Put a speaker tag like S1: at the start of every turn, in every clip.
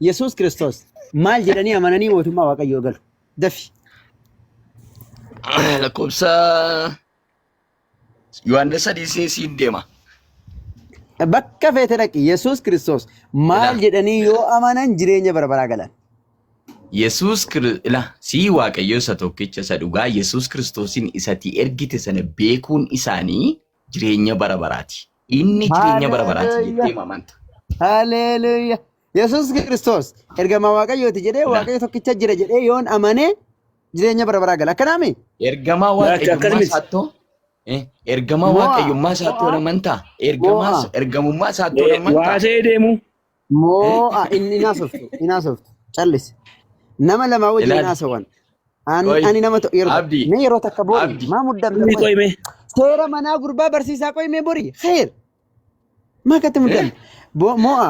S1: Yesuus Kiristoos maal jedhanii amananii mootummaa Waaqayyoo galu? Dafi.
S2: Lakkoofsa Yohaannis 3 siin deema.
S1: Bakka feete dhaqi. Yesuus Kiristoos maal
S2: Ilaa.
S1: jedhanii yoo amanan jireenya bara baraa galan?
S2: Yesuus ila sii Waaqayyo isa tokkicha isa dhugaa Yesuus Kiristoosiin isati ergite sana beekuun isaanii jireenya bara baraati. Inni jireenya bara baraati
S1: Haleluuyaa.
S2: jettee amanta.
S1: Haleluuyaa. Yesuus Kiristoos ergamaa Waaqayyooti jedhee
S2: Ilaa.
S1: Waaqayyo tokkicha jira jedhee yoon amane jireenya bara baraa gala. Akkanaami?
S2: Ergamaa
S3: Laakki akkas
S2: waaqayyummaa
S3: miti.
S2: isaattoo ergamaa
S1: Mo'a.
S2: waaqayyummaa isaattoon
S1: Mo'a.
S2: amantaa? Ergamaa
S1: Mo'a.
S2: ergamummaa isaattoon amantaa?
S3: Waasee deemu.
S1: Mo'a. Inni hin haasoftu. Hin haasoftu. Callisi. Nama lamaa wajjin hin
S2: Ilaali.
S1: haasawan. Ani
S2: Qoy.
S1: ani nama yeroo
S2: Abdii.
S1: mee yeroo takka bori
S2: Abdii.
S1: maa muddamta
S3: Inni
S1: qoy.
S3: qoyme.
S1: Seera manaa gurbaa barsiisaa qoy mee bori. Kheer. Maa akkatti muddamta? Mo'a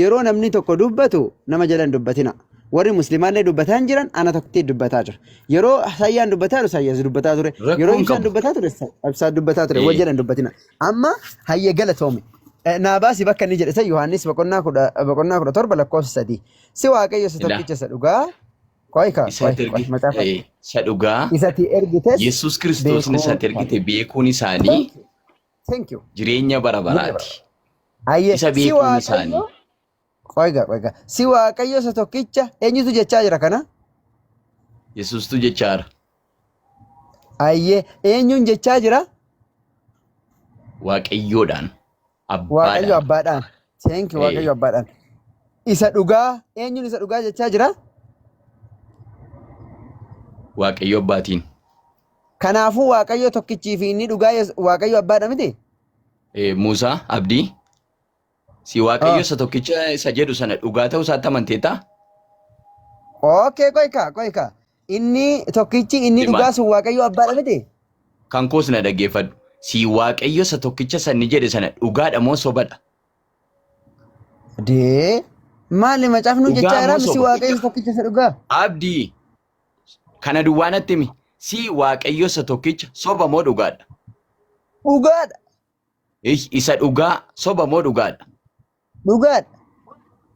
S1: yeroo namni tokko dubbatu nama jala hin dubbatina. Warri muslimaallee dubbataa hin jiran ana tokkotti dubbataa jira. Yeroo sayyaan dubbataa jiru sayyaas dubbataa ture. Yeroo
S2: Rakkoon
S1: ibsaan
S2: qabu.
S1: dubbataa ture ibsaan dubbataa ture. Wal jala hin dubbatina. Amma hayya galatoome. Naa baasi bakka inni jedhe san Yohaannis boqonnaa 17 lakkoofsa 3. Si Waaqayyo isa
S2: Ilaa.
S1: tokkicha isa dhugaa. Qoy kaa
S2: Isa
S1: qoy
S2: ati
S1: qoy
S2: ergite
S1: macaafa
S2: isa dhugaa
S1: isati ergites
S2: Yesuus Kiristoosni isa
S1: beekuun
S2: ati ergite beekuun isaanii
S1: Thank you. Thank you.
S2: jireenya bara
S1: Jireenya bara
S2: baraati.
S1: Hayyee
S2: Isa
S1: si
S2: beekuun isaanii.
S1: Waaqayyo qoy gaa qoy gaa si Waaqayyo isa tokkicha eenyutu jechaa jira kana?
S2: Yesuustu jechaara.
S1: Hayyee eenyuun jechaa jira?
S2: Waaqayyoodhaan.
S1: Waaqayyo
S2: Abbaadhaan.
S1: abbaadhaan. Thank you Waaqayyo abbaadhaan. Isa dhugaa eenyuun isa dhugaa jechaa jira?
S2: Waaqayyo abbaatiin.
S1: Kanaafuu Waaqayyo tokkichii fi inni dhugaa Waaqayyo abbaadha miti?
S2: Muusaa Abdii. Si Waaqayyo
S1: Ah.
S2: isa tokkicha isa jedhu sana dhugaa ta'uu isaatti amanteettaa?
S1: Okay, qoy kaa, qoy kaa. Inni tokkichi inni
S2: Himaan.
S1: dhugaa sun Waaqayyo abbaadha miti?
S2: Kan koos na dhaggeeffadhu. Si Waaqayyo isa tokkicha sanni jedhe sana dhugaadha moo sobadha?
S1: Dee maali macaafni
S2: Dhugaa
S1: jechaa
S2: moo
S1: jira si
S2: soba?
S1: Waaqayyo isa tokkicha isa dhugaa?
S2: Abdii kana duwwaa natti himi. Si Waaqayyo isa tokkicha soba moo dhugaadha?
S1: Dhugaadha.
S2: Ish, Isa dhugaa soba moo dhugaadha?
S1: Dhugaadha.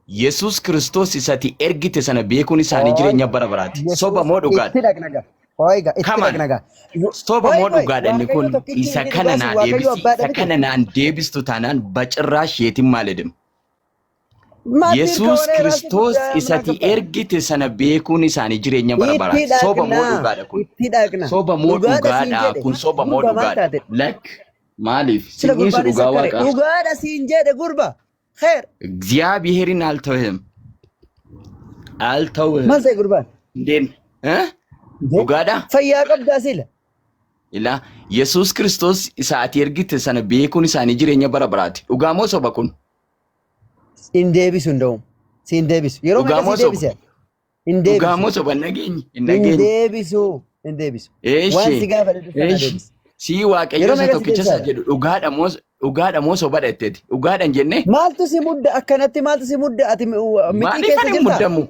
S2: Yesuus Kiristoos isati ergite sana beekuun isaanii
S1: Ooy,
S2: jireenya bara baraati. Soba
S1: Yesuus
S2: moo
S1: itti
S2: dhugaadha?
S1: dhaqna gaa. Ooy gaa itti
S2: Come on.
S1: dhaqna gaa.
S2: Soba
S1: Ooy
S2: moo
S1: qoy
S2: dhugaadha inni
S1: Waaqayyo
S2: kun?
S1: tokkichi
S2: Isa
S1: inni
S2: kana
S1: dhugaa sun
S2: naa
S1: Waaqayyo
S2: deebisi.
S1: abbaadha
S2: Isa
S1: miti?
S2: kana naan deebistu taanaan bacirraa sheetin maaledem.
S1: Maal
S2: Yesuus
S1: ከሆነ የራስህ
S2: Kiristoos
S1: ጉዳይ ምን
S2: isati
S1: አገባህ?
S2: ergite sana beekuun isaanii jireenya bara
S1: Itti
S2: baraati. Soba moo
S1: dhaqna
S2: dhugaadha kun?
S1: itti dhaqna
S2: Soba moo
S1: dhugaadha siin
S2: dhugaadha
S1: jedhe
S2: kun? Soba moo
S1: gurba maal
S2: dhugaadha?
S1: taate
S2: Lakk maaliif?
S1: sila
S2: Sin dhiisu
S1: gurbaan
S2: dhugaa
S1: sakkare
S2: waaqaa.
S1: dhugaadha siin jedhe gurba kheer
S2: እግዚአብሔርን አልተውህም አልተውህም።
S1: maal ta'e gurbaan
S2: እንዴን እ?
S1: እንዴ
S2: Dhugaadha?
S1: fayyaa qabdaa sila
S2: Ilaa Yesuus Kiristoos isa ati ergite sana beekuun isaanii jireenya bara baraati. Dhugaa moo soba kun?
S1: Hin deebisu hin siin deebisu yeroo
S2: Dhugaa
S1: meeqa
S2: moo
S1: sii
S2: soba?
S1: deebise hin
S2: Dhugaa
S1: deebisu
S2: moo soba? Hin dhageenye. Hin
S1: hin
S2: dhageenye.
S1: deebisu hin deebisu waan
S2: Eeshi.
S1: si gaafadhe sana
S2: Eeshi.
S1: deebisi
S2: Sii Waaqayyo
S1: yeroo
S2: isa
S1: meeqa si
S2: tokkicha isa
S1: deebisaadha
S2: jedhu dhugaadha moo sobadha jetteeti. Dhugaadha hin jenne
S1: maaltu si mudda akkanatti maaltu si mudda ati mixii
S2: maaliif
S1: keessa
S2: ani hin
S1: jirta
S2: muddamu?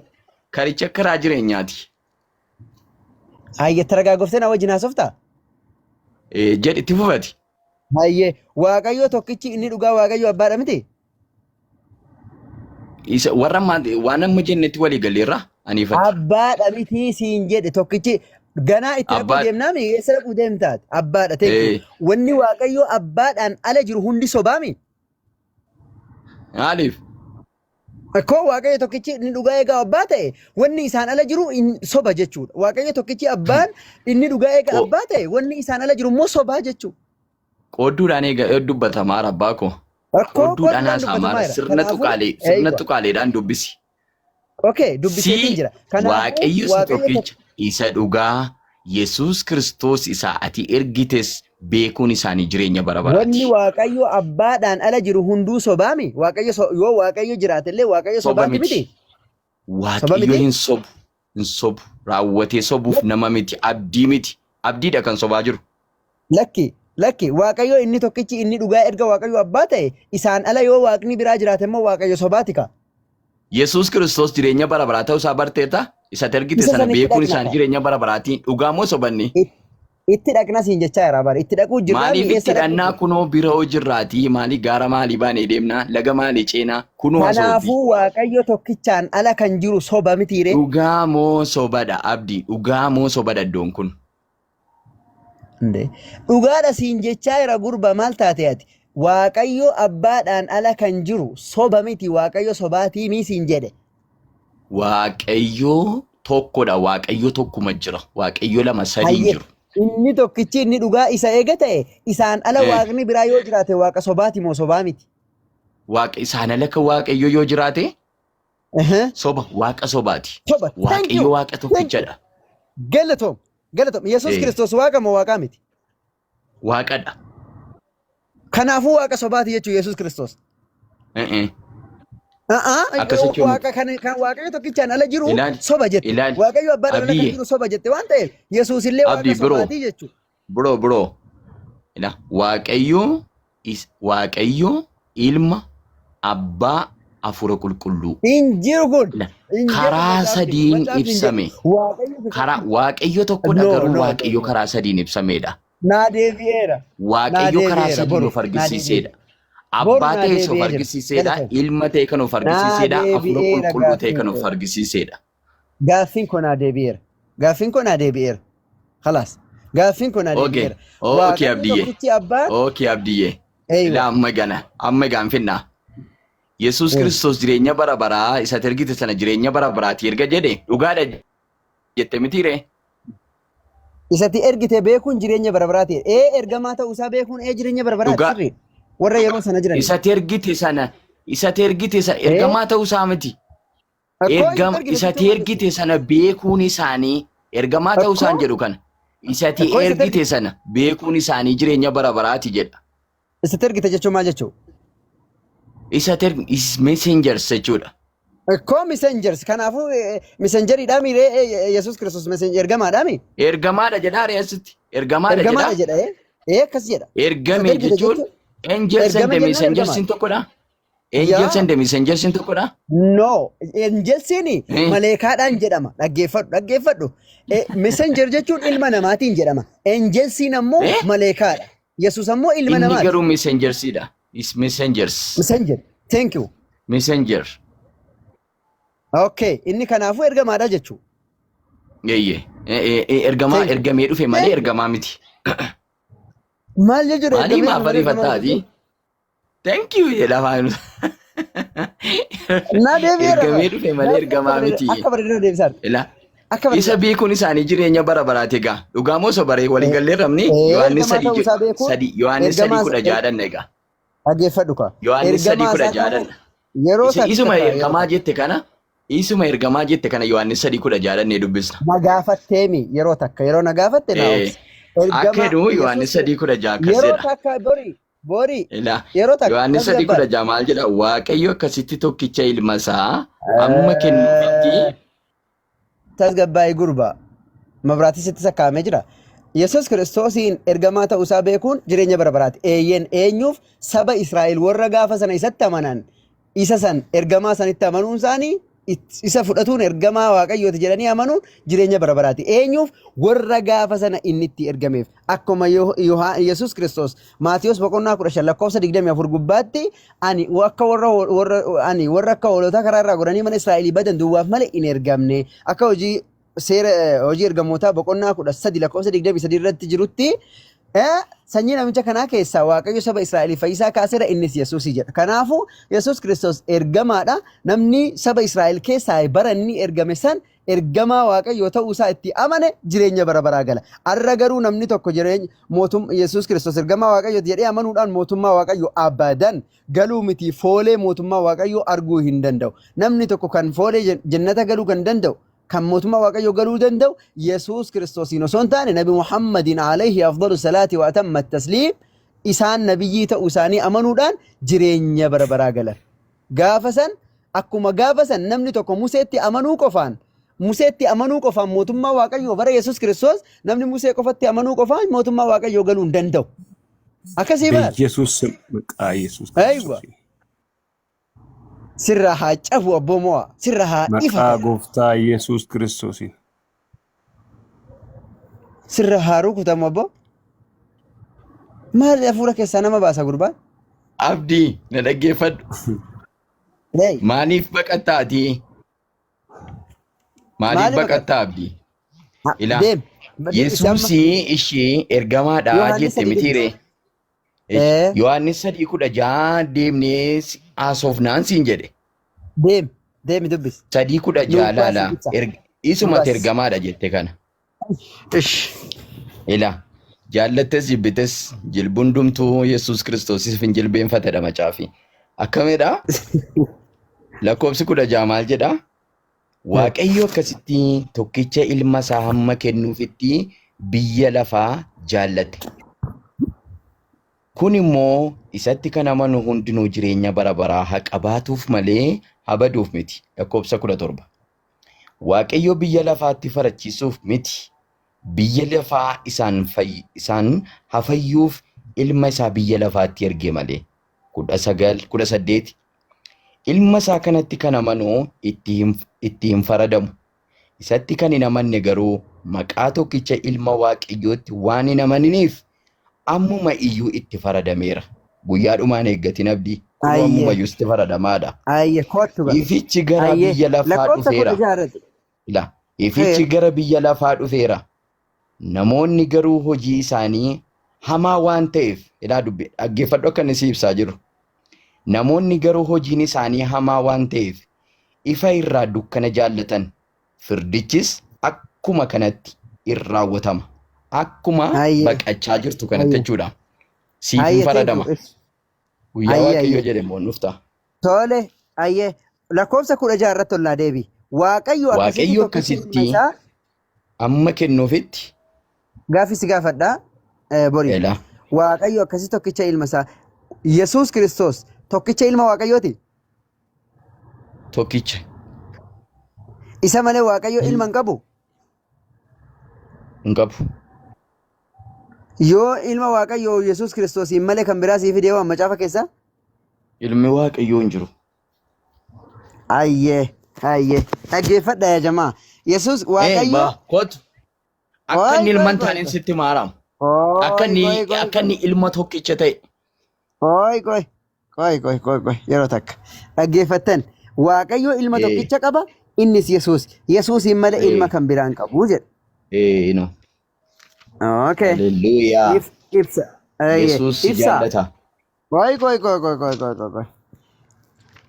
S2: Karicha karaa jireenyaati.
S1: Hayyee taragaagoftee na wajjin haasoftaa?
S2: Jedhi itti fufati.
S1: Hayyee Waaqayyo tokkichi inni dhugaa Waaqayyo abbaadha miti?
S2: Isa warra waan amma jennetti walii galleerra aniifati.
S1: Abbaadha miti siin jedhe tokkichi ganaa itti dhaquu
S2: Abbaa
S1: deemnaami eessa dhaquu deemtaati? Abbaadha thank you. Wanni Waaqayyo abbaadhaan ala jiru hundi sobaami?
S2: Maaliif?
S1: Akkoo Waaqayyo tokkichi inni dhugaa eegaa abbaa ta'e wanni isaan ala jiru soba jechuudha. Waaqayyo tokkichi abbaan inni dhugaa eegaa abbaa ta'e wanni isaan ala jiru immoo sobaa jechuudha.
S2: Qoodduudhaan eega dubbatamaa abbaa koo.
S1: Rakkoo
S2: Qoodduudhaan
S1: qoodduudhaan
S2: haasa'amaa
S1: dubbatamaa jira.
S2: sirna
S1: Kanaafuu
S2: tuqaalee sirna
S1: eeywa.
S2: tuqaaleedhaan dubbisi.
S1: Okay, dubbiseetiin
S2: Si
S1: jira. Kanaafuu
S2: Waaqayyo isa
S1: Waaqayyo
S2: tokkicha isa dhugaa Yesuus Kiristoos isa ati ergites beekuun isaanii jireenya bara
S1: Wanni
S2: baraati.
S1: Waaqayyo abbaadhaan ala jiru hunduu sobaami. Waaqayyo yoo Waaqayyo jiraate illee Waaqayyo
S2: Soba
S1: sobaati
S2: miti.
S1: miti. Soba
S2: Waaqayyo
S1: miti.
S2: hin sobu. Hin sobu. Raawwatee sobuuf nama miti. Abdii miti. Abdiidha kan sobaa jiru.
S1: Lakki lakki Waaqayyo inni tokkichi inni dhugaa erga Waaqayyo abbaa ta'e isaan ala yoo Waaqni biraa jiraate immoo Waaqayyo sobaati ka.
S2: Yesuus Kiristoos jireenya bara baraa ta'uu isaa barteerta? Isa ati ergite
S1: Isa
S2: sana
S1: sanitti
S2: beekuun
S1: dhaqna
S2: isaanii
S1: ka.
S2: jireenya bara baraatiin dhugaa moo sobanni?
S1: Itti dhaqna siin jechaa jira bara. Itti dhaquu jirraa
S2: Maaliif
S1: mi
S2: itti
S1: eessa dhaquu
S2: dhannaa
S1: jirra?
S2: kunoo bira jirraatii maali gaara maalii baanee deemnaa laga maalii ceenaa kunoo asooti.
S1: Kanaafuu Waaqayyo tokkichaan ala kan jiru soba mitiiree?
S2: Dhugaa moo sobadha Abdii dhugaa moo sobadha iddoon kun?
S1: Ndee. Dhugaadha siin jechaa jira gurba maal taate ati? Waaqayyo abbaadhaan ala kan jiru soba miti Waaqayyo sobaatii mii siin jedhe.
S2: Waaqayyo tokkodha. Waaqayyo tokkuma jira. Waaqayyo lama sadii hin
S1: Hayyee
S2: jiru.
S1: inni tokkichi inni dhugaa isa eega ta'e isaan ala
S2: Eh,
S1: waaqni biraa yoo jiraate waaqa sobaati moo sobaa miti?
S2: Waaqa isaan ala kan Waaqayyo yoo jiraate
S1: Ehee.
S2: soba waaqa sobaati.
S1: Soba. Thank
S2: Waaqayyo
S1: you.
S2: waaqa
S1: Thank you.
S2: tokkichadha.
S1: Galatoom. Galatoom. Yesuus
S2: Eh,
S1: Kiristoos waaqa moo waaqaa miti?
S2: Waaqadha.
S1: Kanaafuu waaqa sobaati jechuun Yesuus Kiristoos.
S2: Eh, eh.
S1: A'aa
S2: Akkas jechuun miti.
S1: waaqa kan kan Waaqayyo tokkichaan ala jiru
S2: Ilaali.
S1: soba jette.
S2: Ilaali.
S1: Waaqayyo abbaadhaan ala kan
S2: Abdiyye.
S1: jiru soba jette waan ta'eef Yesuus illee waaqa
S2: Abdii biroo.
S1: sobaati jechuudha.
S2: Bro bro. Ila Waaqayyo is Waaqayyo ilma abbaa hafuura qulqulluu.
S1: Hin jiru kun.
S2: Ila
S1: Hin jedhu
S2: karaa
S1: macaafni.
S2: sadiin
S1: Macaafni hin jedhu.
S2: ibsame.
S1: Waaqayyo
S2: Karaa Waaqayyo tokkodha
S1: No,
S2: garuu
S1: no, no,
S2: Waaqayyo
S1: no.
S2: karaa sadiin ibsameedha.
S1: Naa deebi'eera. Naa
S2: Waaqayyo karaa
S1: deebi'eera
S2: sadiin
S1: boru.
S2: of
S1: Naa deebi'eera.
S2: argisiiseedha.
S1: Boru
S2: Abbaa
S1: naa
S2: ta'es of
S1: deebi'ee jira.
S2: argisiiseedha.
S1: Galatoom.
S2: Ilma ta'e kan of
S1: Naa
S2: argisiiseedha. Hafuura
S1: deebi'eera
S2: qulqulluu ta'e
S1: gaaffiin
S2: kan of
S1: koo.
S2: argisiiseedha.
S1: Gaaffiin koo naa deebi'eera. Gaaffiin koo naa deebi'eera. Khalaas. Gaaffiin koo naa
S2: Okay.
S1: deebi'eera.
S2: Okay
S1: Waaqayyo
S2: Abdiyyee.
S1: tokkichi abbaan
S2: Okay Abdiyyee. Ilaa
S1: eeywa.
S2: amma gana. Amma gaan finnaa. Yesuus
S1: Eh.
S2: Kiristoos jireenya bara baraa isatti ergite sana jireenya bara baraati erga jedhe dhugaadha jette mitiiree?
S1: Isatti ergite beekuun jireenya bara baraati. Ee ergamaa ta'uu isaa beekuun ee jireenya bara baraati
S2: Dhugaa
S1: sirrii. Warra yeroo sana jiraniif.
S2: isatti ergite sana isatti ergite sana
S1: Ee
S2: ergamaa ta'uu isaa miti.
S1: akkoo isatti
S2: Ergama
S1: ergite
S2: isatti
S1: jechuun maal
S2: ergite sana beekuun isaanii ergamaa ta'uu isaan
S1: Akkoo
S2: jedhu kana isatti
S1: akkoo isatti
S2: ergite
S1: ergite.
S2: sana beekuun isaanii jireenya bara baraati jedha.
S1: Isatti ergite jechuun maal jechuu?
S2: Isatti erg is messengers jechuudha.
S1: Akkoo messengers kanaafuu messengeriidhaa miiree Yesuus Kiristoos messenger ergamaadhaa mi?
S2: Ergamaadha jedhaa ree asitti. Ergamaadha
S1: Ergamaadha
S2: jedhaa.
S1: jedha ee akkas jedha. Isatti
S2: Ergame
S1: ergite
S2: jechuun
S1: jechuun
S2: angels and
S1: ergame
S2: the
S1: jennaan
S2: messengers
S1: ergamaadha.
S2: tokkodha. Angels
S1: Yaa
S2: and the messengers tokkodha.
S1: no angelsiin
S2: Eh,
S1: maleekaadhaan jedhama dhaggeeffadhu dhaggeeffadhu. Messenger jechuun ilma namaatiin jedhama. Angelsiin ammoo
S2: eh?
S1: maleekaadha. Yesuus ammoo ilma
S2: Inni
S1: namaati.
S2: garuu messengersidha. Is messengers.
S1: Messenger. Thank you.
S2: Messenger.
S1: Okay, inni kanaafuu ergamaadha jechuu.
S2: Eeyyee. Eh, eh, eh, Ergamaa
S1: Thank you.
S2: ergamee dhufe malee
S1: Thank you.
S2: ergamaa miti.
S1: Maal jechuudha
S2: Maalii
S1: ergamee dhufe
S2: maaf
S1: malee ergamaa miti
S2: ariifattaati?
S1: jechuun?
S2: Thank you jedha afaan.
S1: Naa deebi'eera
S2: Ergamee
S1: bara.
S2: dhufe malee
S1: Gaaffii akka
S2: ergamaa
S1: bareeda
S2: miti.
S1: akka bareeda deebisaadha.
S2: Ilaa
S1: Akka
S2: isa
S1: bareeda.
S2: beekuun isaanii jireenya bara baraati egaa. Dhugaa moo sobaree waliin gallee ramni Yohaannis
S1: Ergamaa
S2: sadii
S1: ta'uu isaa beekuun
S2: sadii Yohaannis sadii
S1: ergamaa
S2: kudha jaadhan egaa.
S1: dhaggeeffadhu kaa.
S2: Yohaannis sadii
S1: Ergamaa
S2: kudha
S1: isaa ta'uu
S2: jaadhan.
S1: yeroo
S2: Isa
S1: takka
S2: isuma
S1: kaa yeroo
S2: ergamaa
S1: takka.
S2: jette kana isuma ergamaa jette kana Yohaannis sadii kudha jaadhannee dubbisna.
S1: Na gaafatteemi yeroo takka yeroo na gaafatte naa
S2: Eh,
S1: obsi.
S2: akka
S1: Ergamaa
S2: jedhu Yohaannis
S1: Yesuus
S2: sadii kudha ja'a akkas
S1: yeroo
S2: jedha.
S1: takka bori bori
S2: Ilaa
S1: yeroo takka
S2: Yohaannis sadii
S1: tasgabbaadha.
S2: kudha ja'a maal jedha? Waaqayyo akkasitti tokkicha ilma isaa amma kennuufitti
S1: Tasgabbaa'ii gurbaa. Mabraatii sitti sakkaa'amee jira. Yesuus Kiristoosiin ergamaa ta'uu isaa beekuun jireenya bara baraati. Eeyyeen eenyuuf saba Israa'el warra gaafa sana isatti amanan isa san ergamaa sanitti amanuun isaanii isa fudhatuun ergamaa Waaqayyooti jedhanii amanuun jireenya bara baraati. Eenyuuf warra gaafa sana inni itti ergameef. Akkuma Yesuus Kiristoos Maatiyos boqonnaa 15 lakkoofsa 24 gubbaatti ani akka warra warra ani warra akka hoolotaa karaa irraa godhanii mana Israa'elii badan duwwaaf malee hin ergamne. Akka hojii seera hojii ergamootaa boqonnaa 13 lakkoofsa 23 irratti jirutti sanyii namicha kanaa keessaa Waaqayyo saba Israa'eliif fayyisaa kaaseera innis Yesuusii jedha. Kanaafuu Yesuus Kiristoos ergamaadha. Namni saba Israa'el keessaa bara inni ergame san ergamaa Waaqayyoo ta'uu isaa itti amane jireenya bara baraa gala. Arra garuu namni tokko jireenya mootum Yesuus Kiristoos ergamaa Waaqayyooti jedhee amanuudhaan mootummaa Waaqayyoo abadan galuu miti foolee mootummaa Waaqayyoo arguu hin danda'u. Namni tokko kan foolee jannata galuu kan danda'u kan mootummaa Waaqayyoo galuu danda'u Yesuus Kiristoosiin osoo hin taane Nabi Muhammadiin alayhi afdalu salaati wa atamma tasliim isaan nabiyyii ta'uu isaanii amanuudhaan jireenya bara baraa galan. Gaafa san akkuma gaafa san namni tokko Museetti amanuu qofaan Museetti amanuu qofaan mootummaa Waaqayyoo bara Yesuus Kiristoos namni Musee qofatti amanuu qofaan mootummaa Waaqayyoo galuu hin danda'u. Akkasii baal.
S3: በኢየሱስ ስም maqaa Yesuus
S1: Aywa.
S3: Kiristoosiin.
S1: Sirraa haa cabu abboo mo'a. Sirraa haa
S3: Maqaa
S1: ifatu.
S3: gooftaa Yesuus Kiristoosiin.
S1: Sirra haaruu kutamu abbo. Maal hafuura keessaa nama baasa gurbaan?
S2: Abdii na dhaggeeffadhu.
S1: Hey,
S2: Maaliif baqattaa ati? Maaliif
S1: Maaliif
S2: baqattaa Abdii? Ilaa
S1: Deem. Dubbisi amma.
S2: Yesuusii ishee ergamaadha
S1: Yohaannis
S2: jette
S1: sadii
S2: mitiire.
S1: Ee,
S2: Yohaannis 3:16 deemnee haasofnaan siin jedhe.
S1: Deem. Deemi dubbisi.
S2: 3:16
S1: Nuuf baasi
S2: laala.
S1: ibsa.
S2: Isumatti
S1: Nuuf baasi.
S2: ergamaadha jette kana.
S1: Ish.
S2: Ilaa jaallattes jibbites jilbundumtuu Yesuus Kiristoosiif hin jilbeenfatedha macaafi. Akkamidha? Lakkoofsi 16 maal jedha? Waaqayyo akkasitti tokkicha ilma isaa hamma kennuufitti biyya lafaa jaallate. Kun immoo isatti kan amanu hundinuu jireenya bara baraa haa qabaatuuf malee haa baduuf miti. Lakkoofsa 17. Waaqayyo biyya lafaatti farachiisuuf miti. Biyya lafaa isaan isaan haa fayyuuf ilma isaa biyya lafaatti erge malee. 19, 18. Ilma isaa kanatti kan amanu itti hin faradamu. Isatti kan hin amanne garuu maqaa tokkicha ilma Waaqayyootti waan hin amaniniif ammuma iyyuu itti faradameera. Guyyaa dhumaan eeggatin Abdii. Kunoo
S1: Ayyee.
S2: ammuma iyyuu sitti faradamaadha.
S1: Ayyee kottu bara.
S2: Ifichi gara
S1: Ayyee.
S2: biyya lafaa
S1: Lakkoofsa
S2: dhufeera.
S1: 16 irratti.
S2: Ila ifichi
S1: Kheer.
S2: gara biyya lafaa dhufeera. Namoonni garuu hojii isaanii hamaa waan ta'eef ilaa dubbi dhaggeeffadhu akka inni si ibsaa jiru. Namoonni garuu hojiin isaanii hamaa waan ta'eef ifa irraa dukkana jaallatan. Firdichis akkuma kanatti in raawwatama. Akkuma
S1: Ayyee.
S2: baqachaa jirtu kanatti
S1: Ayyee.
S2: jechuudha. Siif hin
S1: Ayyee thank you.
S2: faradama. Guyyaa
S1: Ayyee
S2: Waaqayyo
S1: ayyee.
S2: jedhe immoo dhufta.
S1: Tole ayyee lakkoofsa 16 irratti ol naa deebi. Waaqayyo akkasitti
S2: Waaqayyo
S1: tokkicha ilma
S2: akkasitti
S1: isaa
S2: amma kennuufitti
S1: gaaffii si gaafadha borii.
S2: Ela.
S1: Waaqayyo akkasitti tokkicha ilma isaa Yesuus Kiristoos tokkicha ilma Waaqayyooti.
S2: Tokkicha.
S1: Isa malee Waaqayyo ilma hin qabu.
S2: Hin qabu.
S1: Yoo ilma Waaqayyoo Yesuus Kiristoosiin malee kan biraa sii fidee waan macaafa keessaa?
S2: Ilmi Waaqayyoo hin jiru.
S1: Ayyee ayyee dhaggeeffadha yaa jamaa. Yesuus
S2: Ee
S1: Waaqayyo
S2: ba kootu. Akka
S1: Oi
S2: inni
S1: goi
S2: ilma hin
S1: goi
S2: taaneen
S1: goi.
S2: sitti maaramu. Akka
S1: Oi
S2: inni
S1: goi goi
S2: akka
S1: goi.
S2: inni ilma tokkicha ta'e.
S1: Oi goi goi goi goi goi yeroo takka dhaggeeffattan Waaqayyo ilma
S2: Ee
S1: tokkicha qaba innis Yesuus. Yesuusiin malee ilma
S2: ee
S1: kan biraa hin qabu jedha.
S2: ee no.
S1: Okay.
S2: Haleluuyaa.
S1: If ibsa. Ayyee
S2: Yesuus si
S1: ibsa.
S2: jaallata.
S1: Goi goi goi goi goi goi goi goi.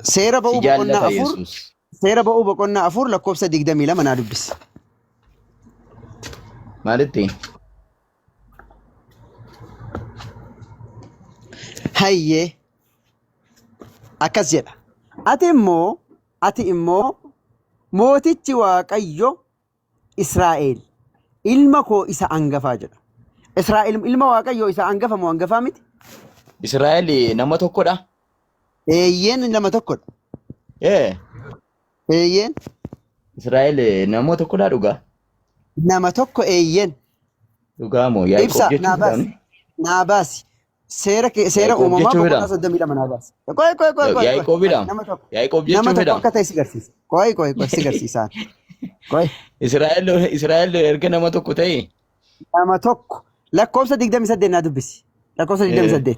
S1: Seera
S2: Si
S1: ba'uu boqonnaa
S2: jaallata
S1: 4
S2: Yesuus.
S1: seera ba'uu boqonnaa 4 lakkoofsa 22 naa dubbisi.
S2: Maalitti?
S1: Hayyee akkas jedha. Ati immoo mootichi Waaqayyo Israa'el ilma koo isa angafaa jedha. Israa'el ilma Waaqayyoo isa angafa moo angafaa miti?
S2: Israa'el nama tokkodha.
S1: Eeyyeen nama tokkodha.
S2: Ee
S1: Eeyyeen
S2: Israa'el nama tokkodha dhugaa.
S1: nama tokko eeyyeen.
S2: Dhugaa moo Yaaqoob
S1: Ibsa
S2: jechuu
S1: naa baasi.
S2: fedhaan?
S1: Naa baasi. Seera seera
S2: Yaaqoob
S1: uumamaa
S2: jechuu
S1: boqonnaa
S2: fedhaan?
S1: 32 naa baasi. Qoy qoy qoy qoy qoy.
S2: Yaaqoobidha.
S1: Nama tokko
S2: Yaaqoob
S1: nama
S2: jechuu
S1: tokko
S2: fedhaan?
S1: akka ta'e si garsiisa. Qoy qoy qoy si garsiisaan. Qoy
S2: Israa'el Israa'el erga nama tokko ta'e
S1: nama tokko lakkoofsa 28 naa dubbisi. Lakkoofsa
S2: ee,
S1: 28.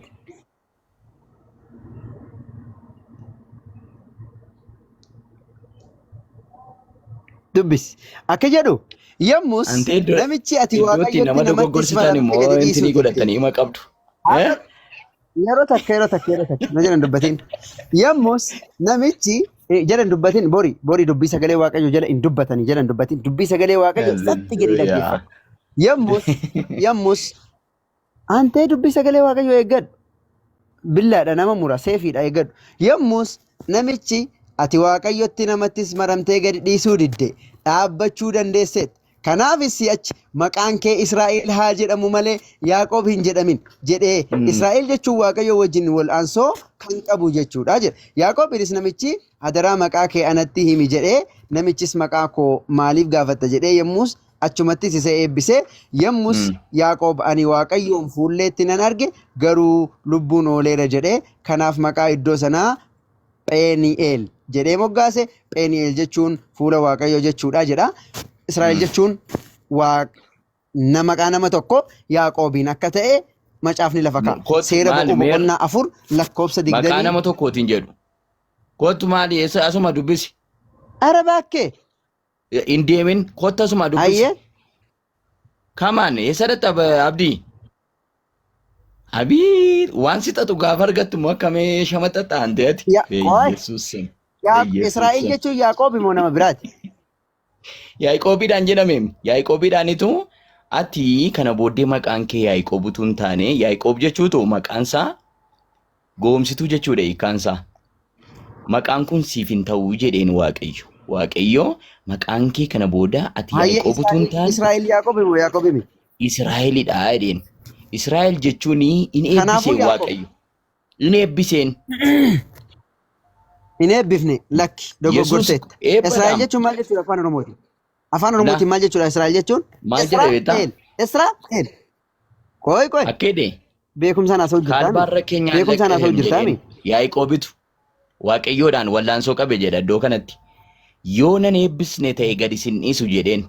S1: Dubbisi. Akka jedhu yommus
S2: Ante iddoo
S1: namichi ati
S2: iddootti
S1: Waaqayyotti
S2: nama
S1: namattis
S2: dogoggorsitan
S1: maramtee
S2: immoo
S1: gadi
S2: intinii
S1: dhiisuu didde.
S2: godhatanii hima qabdu. Eh?
S1: Yeroo takka yeroo takka yeroo takka na jedhan dubbatin. Yommus namichi jedhan dubbatin bori bori dubbii sagalee Waaqayyoo jala hin dubbatani jedhan dubbatin dubbii sagalee Waaqayyoo satti jedhi
S2: Hallelujah.
S1: dhaggeeffadhu. Yommus yommus antee dubbii sagalee Waaqayyoo eeggadhu. Billaadha nama mura seefiidha eeggadhu. Yommus namichi ati Waaqayyotti namattis maramtee gadi dhiisuu didde dhaabbachuu dandeesseet. Kanaafis si'achi maqaan kee Israa'el haa jedhamu malee Yaaqoob hin jedhamin jedhee Israa'el jechuun Waaqayyo wajjin wal'aansoo kan qabu jechuudha jedha. Yaaqoobinis namichi hadaraa maqaa kee anatti himi jedhee namichis maqaa koo maaliif gaafatta jedhee yommus achumattis isa eebbisee yommus Yaaqoob ani Waaqayyoon fuulleetti nan arge garuu lubbuun ooleera jedhee kanaaf maqaa iddoo sanaa Pheeni'eel jedhee moggaase. Pheeni'eel jechuun fuula Waaqayyoo jechuudha jedha. Israa'el jechuun Na maqaa nama tokko Yaaqoobiin akka ta'e macaafni lafa kaa'a.
S2: Kottu
S1: Seera
S2: maali
S1: ba'uu
S2: meer
S1: boqonnaa 4 lakkoofsa
S2: maqaa
S1: 20
S2: nama tokkootiin jedhu. Kottu maali eessa asuma dubbisi.
S1: Ara baakkee.
S2: Hin deemin kottu asuma dubbisi.
S1: Hayyee.
S2: Kamaan eessa dhatta Abdii? Abii waan si xaxu gaafa argattu immoo akkamee shama xaxa'an ta'eeti.
S1: Ya, qoy.
S2: Yesuus.
S1: Yaa, Israa'el
S2: Yesuus.
S1: jechuun Yaaqoob moo nama biraati?
S2: Yaaqoobiidhaan jedhame. Yaaqoobiidhaanitu ati kana booddee maqaan kee Yaaqoob utuu hin taane Yaaqoob jechuutu maqaan isaa goomsituu jechuudha hiikkaan isaa. Maqaan kun siif hin ta'u jedheen Waaqayyo. Waaqayyo maqaan kee kana booda ati
S1: Hayyee
S2: Yaaqoob utuu hin
S1: Israa'el
S2: taane
S1: Israa'el Yaaqoob moo Yaaqoob miti?
S2: Israa'elidha jedheen. Israa'el jechuun in
S1: Kanaafuu
S2: eebbiseen
S1: Yaaqoob
S2: Waaqayyo. In eebbiseen.
S1: hin eebbifne lakki
S2: Yesuus
S1: dogoggorteetta. Israa'el
S2: eebbadhaam.
S1: jechuun maal jechuudha afaan Oromootiin? Afaan
S2: Na
S1: Oromootiin maal jechuudha Israa'el jechuun?
S2: maal jedha beektaa?
S1: Israa'el. Israa'el. Qoy qoy.
S2: Akka jedhe
S1: Beekumsaan haasa'u jirtaami.
S2: kaalbaarra keenyaan
S1: Beekumsaan haasa'u
S2: laqqahem
S1: jirtaami.
S2: jedheen Yaaqoobitu Waaqayyoodhaan wallaansoo qabe jedha iddoo kanatti. Yoo nan eebbisne ta'e gad isin dhiisu jedheen.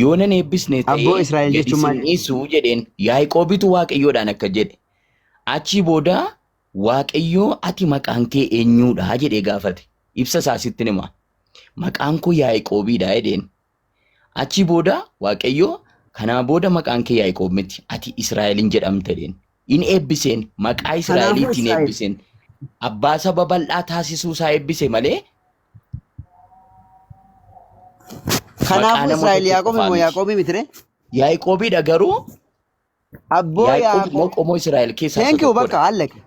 S2: Yoo nan eebbisne
S1: Abboo
S2: ta'e
S1: Israa'el
S2: gad
S1: jechuun
S2: isin
S1: maal?
S2: dhiisu jedheen. Yaaqoobitu Waaqayyoodhaan akka jedhe. Achii booda Waaqayyoo ati maqaan kee eenyuudha jedhee gaafate. Ibsa isaa sitti hima. Maqaan koo Yaaqoobiidha jedheen. Achii booda Waaqayyo kanaa booda maqaan kee Yaaqoob miti ati Israa'elin jedhamta jedheen. In eebbiseen maqaa
S1: Kanaafuu
S2: Israa'eliitiin
S1: Israa'el.
S2: eebbiseen. Abbaa saba bal'aa taasisuu isaa eebbise malee maqaa
S1: Kanaafuu
S2: nama
S1: Israa'el
S2: tokko
S1: Yaaqoob
S2: qofaa
S1: moo
S2: miti.
S1: Yaaqoob miti ree?
S2: Yaaqoobiidha garuu
S1: Abboo
S2: Yaaqoob immoo
S1: Yaaqoob.
S2: qomoo Israa'el keessaa isa
S1: Thank you
S2: tokkodha.
S1: bakka allaqe.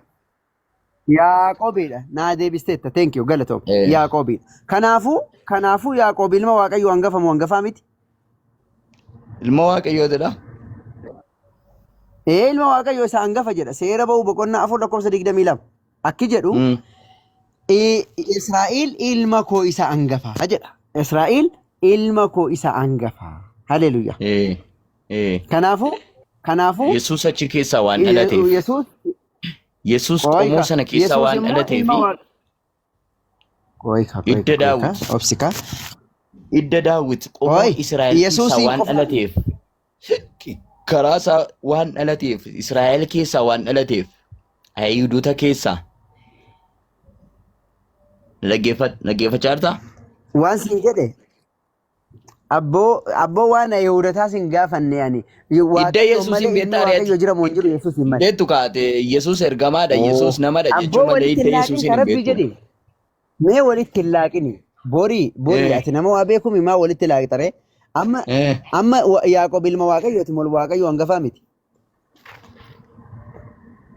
S1: Yaaqoobiidha. Naa deebisteetta. Thank you galatoom.
S2: Eh,
S1: Yaaqoobiidha. Kanaafuu Yaaqoob ilma Waaqayyoo hangafa moo hangafaa miti?
S2: Ilma Waaqayyootidha.
S1: Ee ilma Waaqayyoo isa hangafa jedha. Seera ba'uu boqonnaa 4 lakkoofsa 22. Akki jedhu Israa'el ilma koo isa hangafa jedha. Israa'el ilma koo isa hangafa. Haleluuyaa.
S2: Eh, eh.
S1: Kanaafuu
S2: Yesuus achi keessaa waan dhalateef.
S1: Yesuus
S2: Yesuus
S1: Qoy
S2: qomoo
S1: ka
S2: sana keessaa
S1: Yesuus
S2: waan
S1: immoo
S2: dhalatee
S1: ilma
S2: fi
S1: Waaqa. Qoy ka qoy
S2: hidda
S1: ka qoy ka
S2: Daawit
S1: obsi ka.
S2: hidda Daawit qomoo
S1: Qoy
S2: Israa'el keessaa
S1: Yesuusiin
S2: waan
S1: qofa
S2: dhalateef karaa isaa waan dhalateef Israa'el keessaa waan dhalateef Ayihudoota keessaa dhaggeeffachaa jirtaa?
S1: waan siin jedhe Abboo waan Yihuudotaa sin gaafanne ani.
S2: Hidda
S1: Waaqayyo
S2: Yesuus hin
S1: malee ilmi
S2: beektaa reeti.
S1: Waaqayyo jira moo hin jiru Yesuus hin malee.
S2: Beektu kaate Yesuus ergamaadha Yesuus namadha
S1: Abboo
S2: jechuu malee
S1: walitti
S2: hidda
S1: hin laaqin
S2: Yesuus
S1: ka
S2: hin
S1: Rabbii
S2: beektu.
S1: jedhi. Mee walitti hin laaqini. Borii ati nama waa beekumi maa walitti laaqxare. Amma amma Yaaqoob ilma Waaqayyooti moo Waaqayyo hangafaa miti.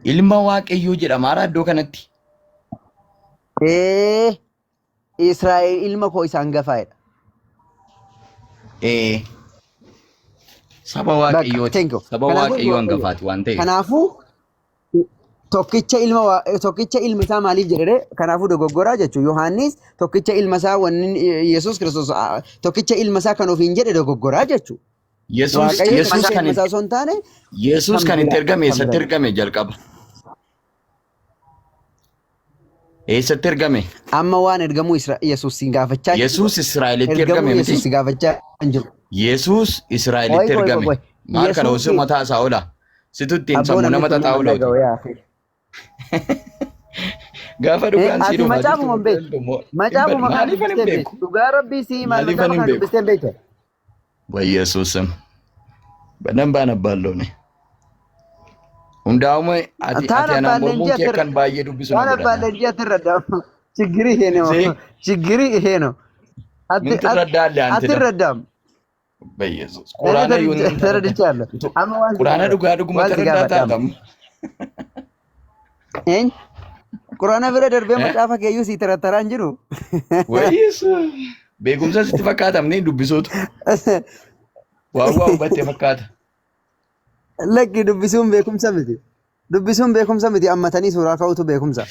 S2: Ilma Waaqayyoo jedhama haaraa iddoo kanatti.
S1: Ee Israa'el ilma koo isa hangafaa jedha.
S2: Ee, saba
S1: Bakka,
S2: Waaqayyooti.
S1: thank you.
S2: Saba
S1: Kanaafuu ilma
S2: Waaqayyoo
S1: Waaqayyoo.
S2: hangafaati waan ta'eef.
S1: Kanaafuu tokkicha ilma tokkicha ilma isaa maaliif jedhe kanaafuu dogoggoraa jechuun Yohaannis tokkicha ilma isaa wanni Yesuus Kiristoos tokkicha ilma isaa kan ofiin jedhe dogoggoraa jechuudha.
S2: Yesuus
S1: Waaqayyo
S2: Yesuus
S1: tokkicha
S2: kan
S1: ilma isaa osoo hin taane
S2: Yesuus
S1: kan
S2: kan itti
S1: biraa
S2: ergame
S1: kan
S2: eessatti
S1: biraa.
S2: ergame jalqaba? Eessatti ergame?
S1: Amma waan ergamuu Yesuus si gaafachaa jiru.
S2: Yesuus Israa'elitti
S1: Ergamuu
S2: ergame
S1: Yesuus
S2: miti?
S1: si gaafachaa hin jiru.
S2: Yesuus
S1: Qoy
S2: Israa'elitti
S1: qoy qoy
S2: ergame.
S1: qoy.
S2: Maal kana
S1: Yesuus
S2: osoo mataa isaa oola? Situ ittiin
S1: abboo
S2: sammuu
S1: namni
S2: nama
S1: kun nama
S2: xaxaa oolauti.
S1: dhaga'u yaa akhi.
S2: Gaafa dhugaan sii
S1: Ati
S2: dhufaa jirtu
S1: macaafuma hin beektu.
S2: immoo hin badu.
S1: Macaafuma kana
S2: Maaliifan hin
S1: dubbistee hin
S2: beeku?
S1: beektu. Dhugaa rabbii sii maal
S2: Maaliifan
S1: macaafa
S2: hin
S1: kana
S2: beeku?
S1: dubbistee hin beektu.
S2: Wayyesuusam. Badan baan abbaan loone. Hundaa'uma ati
S1: Taan
S2: ati anaan
S1: abbaan
S2: mormuun
S1: leenjii
S2: kee
S1: asirra.
S2: akkan baay'ee dubbisu na
S1: Taan
S2: godha.
S1: abbaan leenjii asirra daamu. Chiggirii ይሄ ነው.
S2: See?
S1: Chiggirii ይሄ ነው. Ati
S2: Minti irra daalle anti dam.
S1: asirra daamu.
S2: Bayyesuus.
S1: እኔ
S2: Quraana iyyuu nan taradda.
S1: ተረድቻለሁ። Amma waan si
S2: Quraana
S1: gaafadha.
S2: dhugaa dhuguma
S1: Waan si
S2: taraddaa
S1: gaafadha amma.
S2: taatamu.
S1: Eenyu? Quraana bira darbee
S2: Eh?
S1: macaafa keeyyuu sii tarattaraan jiru.
S2: Wayyesuus. Beekumsa sitti fakkaatamne dubbisuutu. Waa waa hubattee fakkaata.
S1: Lakki dubbisuun beekumsa miti. Dubbisuun beekumsa miti ammatanii suuraa ka'utu beekumsa.